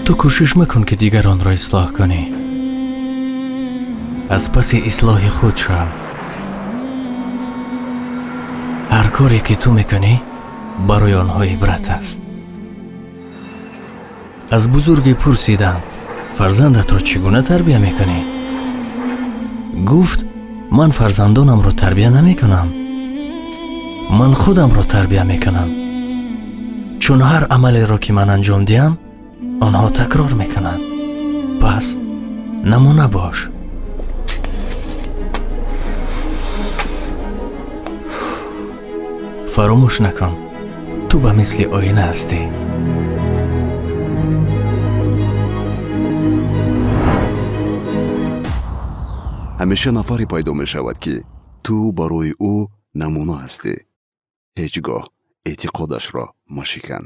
Ту кӯшиш макун, ки дигаронро ислоҳ кунӣ. Аз паси ислоҳи худ шав. Ҳар коре, ки ту мекунӣ, барои онҳо ибрат аст. Аз бузурге пурсиданд: фарзандатро чӣ гуна тарбия мекунӣ? Гуфт: ман фарзандонамро тарбия намекунам, ман худамро тарбия мекунам, чун ҳар амалеро, ки ман анҷом диҳам, онҳо такрор мекунанд. Пас намуна бош. Фаромӯш накун, ту ба мисли оина ҳастӣ. Ҳамеша нафаре пайдо мешавад, ки ту барои ӯ намуна ҳастӣ. Ҳеҷ гоҳ эътиқодашро машикан.